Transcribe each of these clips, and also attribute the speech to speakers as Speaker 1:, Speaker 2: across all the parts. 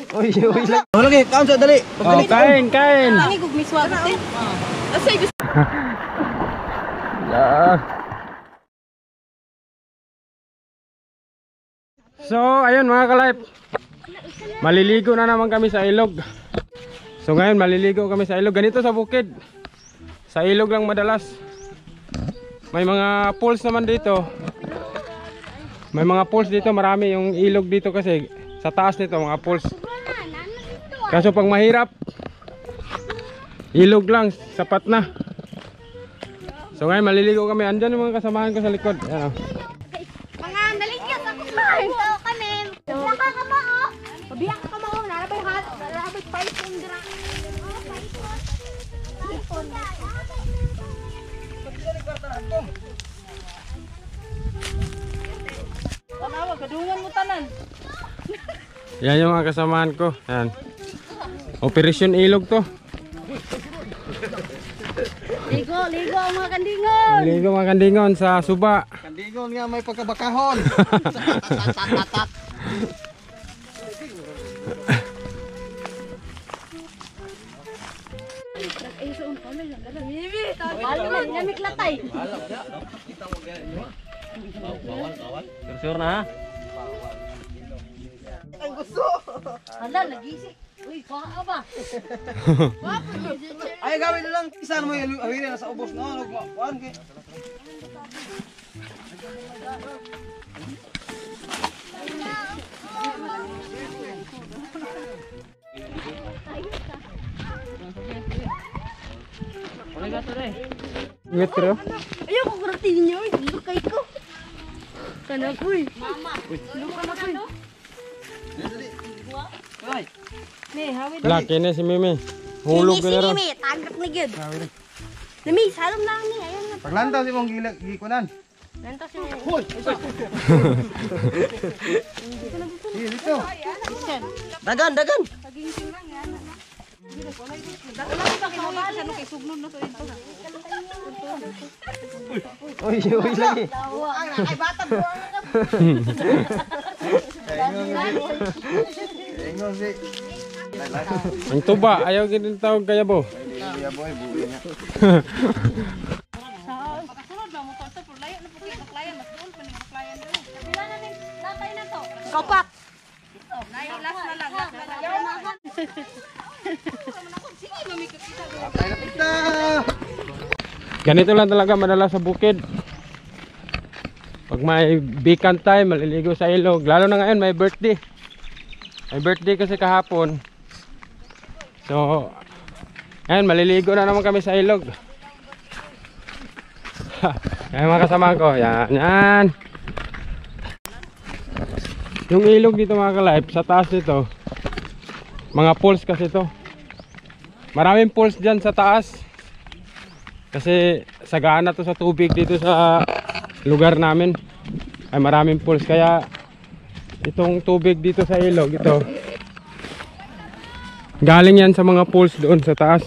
Speaker 1: Uy, uy lang. Lagi, kaon sa dali.
Speaker 2: Oh, kain, kain. Yeah. So, ayun mga ka-life. Maliligo na naman kami sa ilog. So ngayon maliligo kami sa ilog. Ganito sa bukid. Sa ilog lang madalas. May mga pools naman dito. May mga pools dito, marami yung ilog dito kasi sa taas nito mga pools. Kaso pag mahirap, ilog lang, sapat na. So ngayon maliligo kami. Andyan yung mga kasamahan ko sa likod. Ayan, oh.
Speaker 3: Mga naligyas ako sa kami. Biyak ka mo, oh. Biyak ka mo, narabay hat, narabay python dira. Oh, python. Python.
Speaker 4: Tanawa, gadungan mo tanan.
Speaker 2: Yan yung mga kasamahan ko. Ayan. Operation Ilog to.
Speaker 3: Ligo, ligo ang mga kandingon.
Speaker 2: Ligo mga kandingon sa suba.
Speaker 1: Kandingon nga may pagkabakahon.
Speaker 3: Balo man, namiklatay.
Speaker 5: Sure na ha?
Speaker 1: Ang gusto.
Speaker 3: Hala, nagisi. Uy, kuha ka ba?
Speaker 1: Ay gawin na lang isa mo yung awire na sa ubos no. Kuan kay.
Speaker 2: Ingat pero.
Speaker 3: Ayoko kuratin niyo, uy. Lukay ko. Kanak, uy. Mama. Luka na, uy.
Speaker 2: Laki na si Mimi. Hulog
Speaker 3: Mimi,
Speaker 2: na ron.
Speaker 3: si Mimi, tagak na gyud. Mimi, salom na ni. Ayun na.
Speaker 1: Paglantaw si mong gikunan.
Speaker 3: Lantas si Mimi.
Speaker 1: Hoy. Sige, dito. Dagan, dagan. Uy, uy lagi.
Speaker 3: Ay, bata, buwang ka.
Speaker 1: Ingon si.
Speaker 2: Ang tuba, ayaw ginitawag kaya bo.
Speaker 1: Iya boy, buwi niya.
Speaker 3: Pila na din, natay na to. Kapat. Last na lang, last na lang.
Speaker 1: Patay na pita.
Speaker 2: Ganito lang talaga madalas sa bukid. Pag may vacant time, maliligo sa ilog. Lalo na ngayon, may birthday. May birthday kasi kahapon. So, ngayon, maliligo na naman kami sa ilog. Yan mga kasama ko. Yan, yan. Yung ilog dito mga ka-life, sa taas nito, mga pools kasi to. Maraming pools dyan sa taas. Kasi sagana to sa tubig dito sa lugar namin. Ay maraming pools kaya itong tubig dito sa ilog ito galing yan sa mga pools doon sa taas.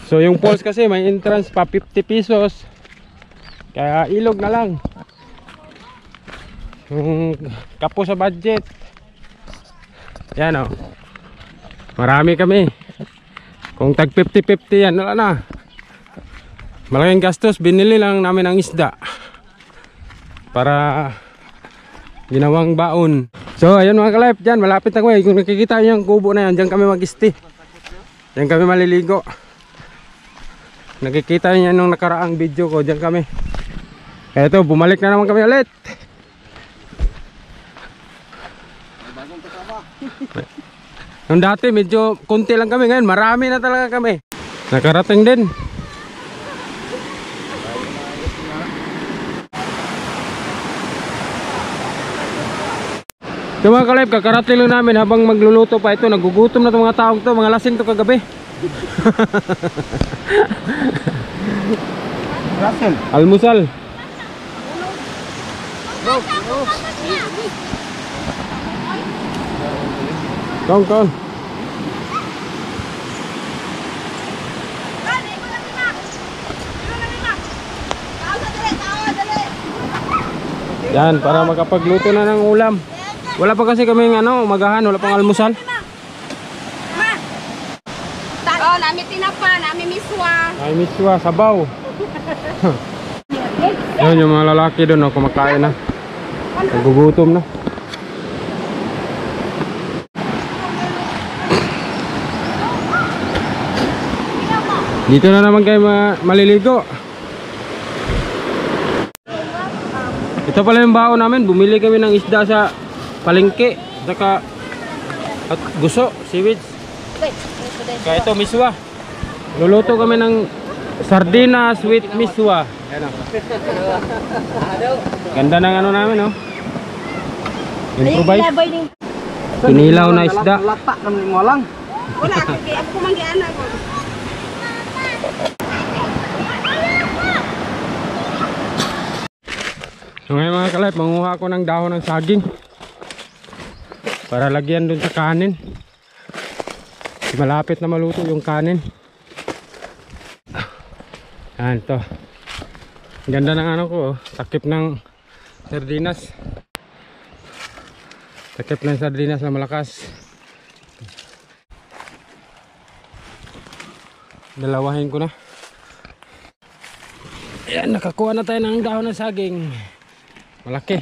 Speaker 2: So yung pools kasi may entrance pa 50 pesos. Kaya ilog na lang. Yung kapo sa budget. Yan oh. Marami kami. Kung tag 50-50 yan, wala na. Malaking gastos, binili lang namin ang isda para ginawang baon. So ayun mga ka-life, dyan malapit na kami. Kung nakikita niyo yung kubo na yan, dyan kami mag-stay. Dyan kami maliligo. Nakikita niyo nung nakaraang video ko, dyan kami. Eto, bumalik na naman kami ulit. Nung dati medyo konti lang kami, ngayon marami na talaga kami. Nakarating din. Ito mga ka-life, kakarating lang namin habang magluluto pa ito. Nagugutom na itong mga taong to, mga lasing to kagabi.
Speaker 1: Russell.
Speaker 2: Almusal. Kong, kong. Yan, para makapagluto na ng ulam. Wala pa kasi kaming ano, umagahan, wala pang almusal.
Speaker 3: Ma. Oh, nami tinapa, nami miswa.
Speaker 2: Ay, miswa, sabaw. Yan yung mga lalaki doon, oh, kumakain na. Nagugutom na. Dito na naman kayo maliligo. Ito pala yung baon namin. Bumili kami ng isda sa palengke. Saka at guso, seaweeds. Kaya ito, miswa. Luluto kami ng sardinas with miswa. Ayan o. Ganda ng ano namin, oh. Improvise. Kinilaw na isda.
Speaker 1: Lata naman mo lang.
Speaker 3: Wala, kay ako manggiana ko.
Speaker 2: So ngayon mga kalay, manguha ako ng dahon ng saging para lagyan dun sa kanin. Malapit na maluto yung kanin. Ayan to. Ganda ng ano ko, oh. Takip ng sardinas. Takip ng sardinas na malakas. Dalawahin ko na. Ayan, nakakuha na tayo ng dahon ng saging. Malaki.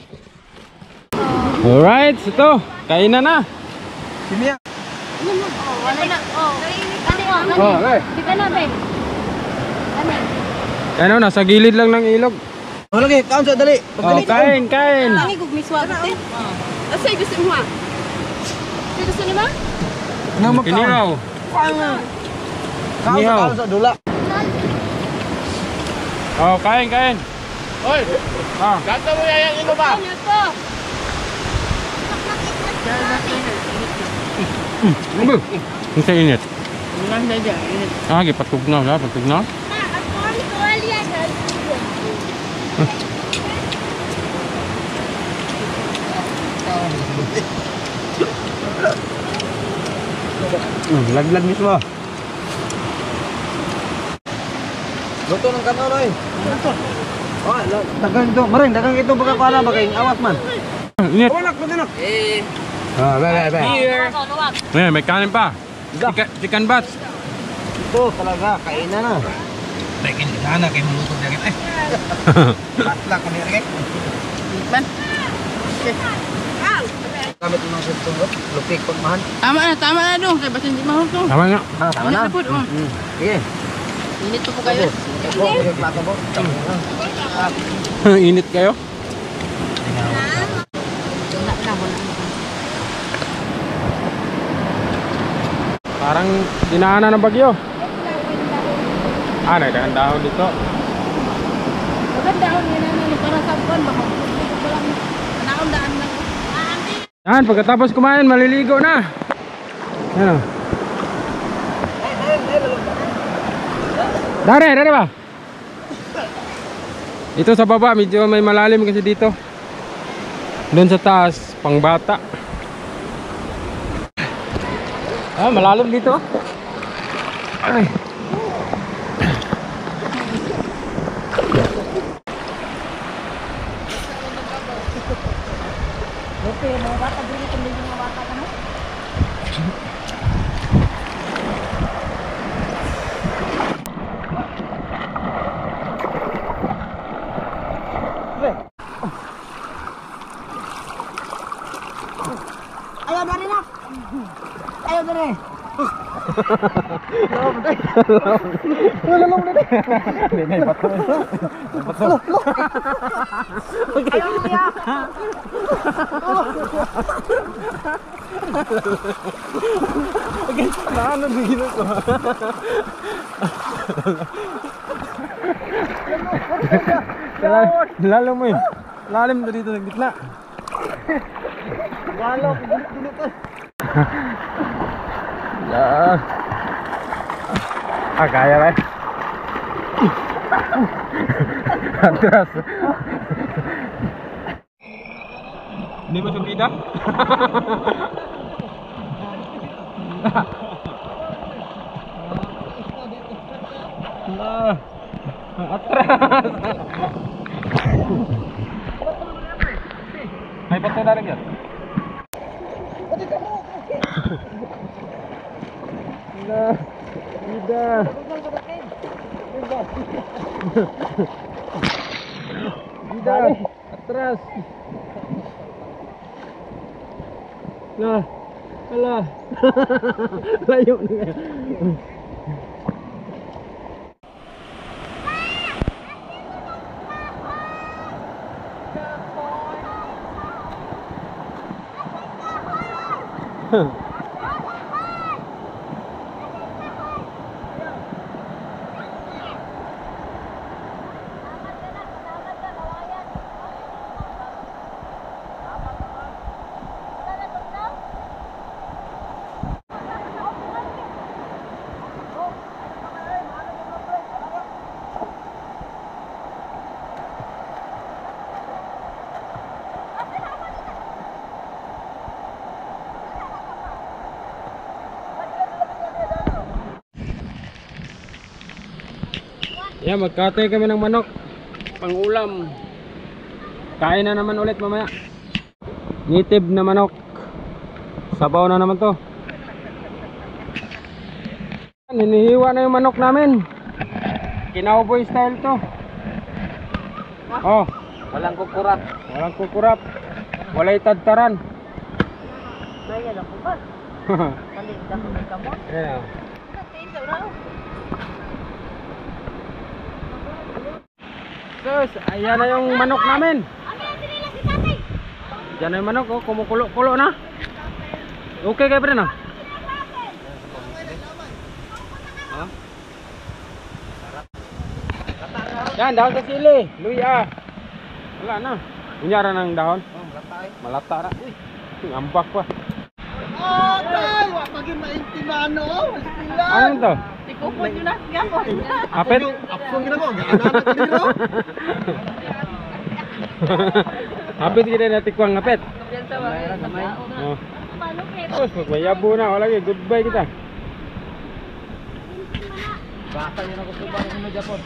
Speaker 2: Alright, ito. Kainan na.
Speaker 1: Kimia.
Speaker 3: Wala na. Oh. Ano?
Speaker 2: Oh, okay.
Speaker 3: Di ba na, be? Ano?
Speaker 2: Ano, nasa gilid lang ng ilog.
Speaker 1: Oh, lagi, kaon sa dali.
Speaker 2: Oh, kain, kain.
Speaker 3: Tangi gug miswa te. Asa gusto mo? Gusto ni ma?
Speaker 1: Nga magkaon.
Speaker 2: Kinilaw.
Speaker 1: Kaon sa
Speaker 2: Nihaw.
Speaker 1: kaon sa dula.
Speaker 2: Oh, kain, kain.
Speaker 5: Oy!
Speaker 2: Ah.
Speaker 5: Gata mo yan yung ba?
Speaker 3: Ano to?
Speaker 2: Ano? Ang sa init. Ah, gipatugnaw na, patugnaw.
Speaker 3: Ma, ako ang tuwalya.
Speaker 1: Laglag mismo. Luto ng kanon oy. Luto. Oh, dagang ito, maring dagang ito baka kuana baka ing awas man.
Speaker 2: Init.
Speaker 1: Wala ko dinok. Eh. Ah, be be be.
Speaker 2: Ayan, may kanin pa. Chicken, chicken bats.
Speaker 1: Ito talaga kainan na. Tekin gana kay muluto dyan. Ay. Patla ko niya kay.
Speaker 4: Man.
Speaker 1: Gamit mo ng sentong lupik pagmahan.
Speaker 4: Tama na dong. Kaya basin di mahukong.
Speaker 2: Tama nga.
Speaker 1: Ah, tama na.
Speaker 4: Init na po, oh.
Speaker 1: Sige.
Speaker 4: Init po kayo.
Speaker 1: Bo, yung plato bo.
Speaker 2: Init kayo. Parang dinaanan ng bagyo. Ah, nagdagan dahon dito.
Speaker 4: Maganda dahon nga naman para sa buwan baka naon daan lang.
Speaker 2: Yan, pagkatapos kumain, maliligo na. Yan o. Dare, dare ba? Dito sa baba, medyo may malalim kasi dito. Doon sa taas, pangbata. Ah, malalim dito. Ay.
Speaker 4: Okay, mga bata dili kundi mga bata kamo.
Speaker 1: Ayaw dali na. Ayaw dali.
Speaker 2: Naano din ko. Lalo mo eh. Lalim na dito sa gitna.
Speaker 1: Walo, dili ka.
Speaker 2: Yeah. Ah, kaya ba? Atras. Hindi mo sugida? Ah, atras.
Speaker 1: dalag yan.
Speaker 2: Na, Ida. Ida, atras. Na, ala. Layo na kayo. Yan, magkatay kami ng manok. Pangulam. Kain na naman ulit mamaya. Native na manok. Sabaw na naman to. Hinihiwa na yung manok namin. Kinauboy style to. Oh,
Speaker 1: Walang kukurat.
Speaker 2: walang kukurap. Walay tadtaran.
Speaker 4: Bayan ako ba? Palinda ko may kamot.
Speaker 2: Ayan. Sus, ayan na yung manok namin. Diyan na yung manok, oh, kumukulo-kulo na. Okay kayo pre na? Yan, dahon sa sili. Luya. Wala na. Kunyara ng dahon.
Speaker 1: Oh, malata eh.
Speaker 2: Malata na. Uy, ambak pa.
Speaker 5: Oh, tay! Wa pa gyud maintimano.
Speaker 2: Ano to?
Speaker 4: Tikupon yun na. Gamon.
Speaker 2: Apet?
Speaker 5: Apson gina ko, anak diri.
Speaker 2: Apet kita na tikwang apet.
Speaker 4: Yan sa mga.
Speaker 2: Oh. Tapos magmayabo na, wala lagi. Goodbye kita.
Speaker 1: Bata yun ako sa bang mo Japon.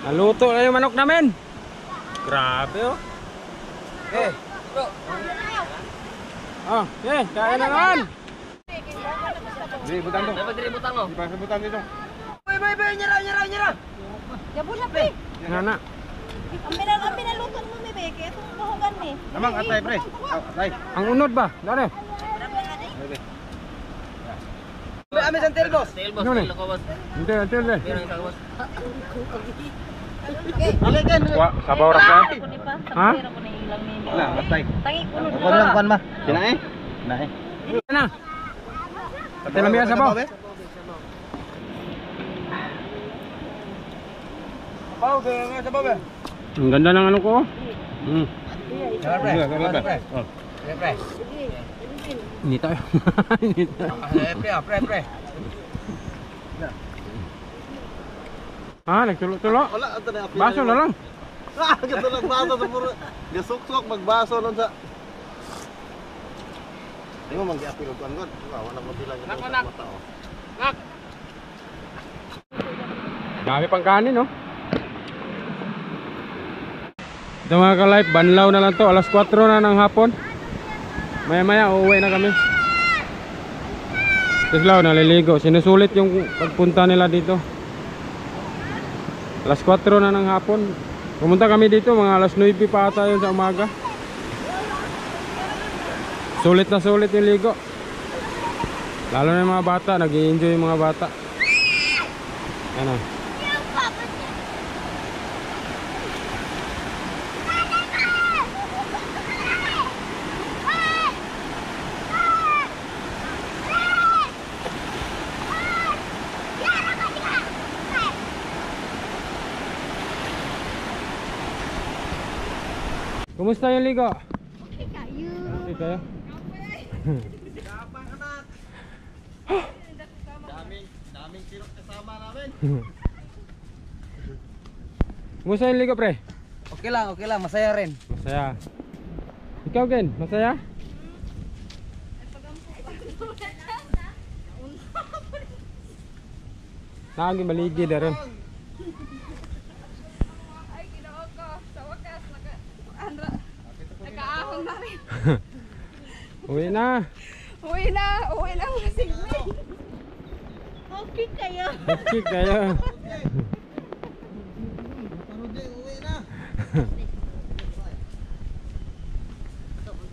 Speaker 2: Naluto na yung manok namin. Grabe oh.
Speaker 1: Eh, bro.
Speaker 2: Oh, eh, kain na naman. Dili butang to.
Speaker 1: Dapat diri butang oh.
Speaker 2: Di pa sa butang dito.
Speaker 1: Bay bay bay nyara nyara nyara.
Speaker 4: Yabo na pre.
Speaker 2: Nana.
Speaker 3: Ang pinaluto mo, bebe, kaya itong buhugan ni.
Speaker 5: Namang atay pre. Atay.
Speaker 2: Ang unod ba? Dali.
Speaker 1: Bay ame sa Tergos. Telbos,
Speaker 2: Ano ni?
Speaker 1: telbos boss.
Speaker 2: Hindi, hindi, hindi.
Speaker 1: Meron ka boss.
Speaker 5: Alikan.
Speaker 2: Wa, sabaw ra ka. Ha?
Speaker 5: Na, atay.
Speaker 4: Tangi kuno.
Speaker 5: Kuan lang kuan ma. Kinae. Kinae.
Speaker 2: Na. Pati lang biya sabaw.
Speaker 1: Pau ke nga sa babe.
Speaker 2: Ang ganda ng ano ko. oh. Mm.
Speaker 1: Pre. Pre. Pre. Pre.
Speaker 2: Hindi tayo. Hindi tayo.
Speaker 1: Pre, pre, pre.
Speaker 2: Ha, nagtulo-tulo.
Speaker 5: Wala ato na apil.
Speaker 2: Baso na lang.
Speaker 5: Ah, gato lang baso sa puro. Gasuksok magbaso nun sa. Di mo manggiapil og kuan god. Wala mo bilang
Speaker 2: Nak,
Speaker 5: sa
Speaker 2: nak.
Speaker 5: mata oh.
Speaker 2: Nak. Dami pang kanin, no? Ito mga ka-life, banlaw na lang to. Alas 4 na ng hapon. Maya-maya, uuwi na kami. Tapos lang, naliligo. Sinusulit yung pagpunta nila dito. Alas 4 na ng hapon. Pumunta kami dito, mga alas 9 pa ata yun sa umaga. Sulit na sulit yung ligo. Lalo na yung mga bata, nag-i-enjoy yung mga bata. Ano? Kumusta yung ligo?
Speaker 3: Okay kayo.
Speaker 2: Okay kayo?
Speaker 5: Daming kirot kasama namin.
Speaker 2: Kumusta yung ligo, pre?
Speaker 1: Okay lang, masaya rin.
Speaker 2: Masaya. Ikaw, Gen, masaya? Lagi maligi na rin.
Speaker 3: Gutom na rin.
Speaker 2: Uwi na.
Speaker 3: Uwi na, uwi na mga silbi. Okay kayo.
Speaker 2: Okay kayo.
Speaker 5: Uwi na.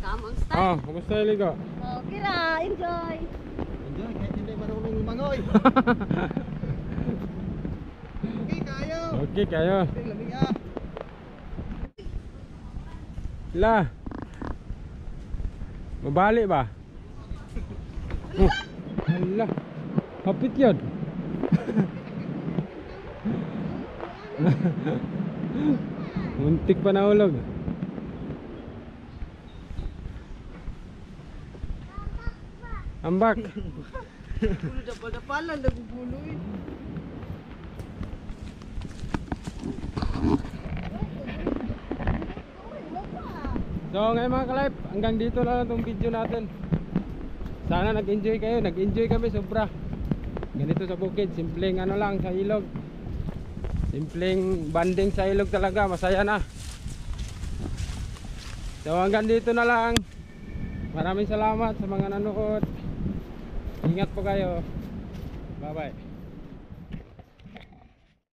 Speaker 3: Come on, start.
Speaker 2: Oh, kumusta yung ligo?
Speaker 3: Okay ra, enjoy.
Speaker 5: Enjoy, kahit hindi marunong lumangoy. Okay, kayo.
Speaker 2: Okay kayo.
Speaker 5: Okay, lamig ah.
Speaker 2: La. Mabali ba? Oh, hala. Hapit yun. Muntik pa nahulog. Ambak.
Speaker 4: Dapalan, nagugulo eh.
Speaker 2: So ngayon mga ka-life, hanggang dito na lang itong video natin. Sana nag-enjoy kayo, nag-enjoy kami sobra. Ganito sa bukid, simpleng ano lang sa ilog. Simpleng banding sa ilog talaga, masaya na. So hanggang dito na lang. Maraming salamat sa mga nanood. Ingat po kayo. Bye bye.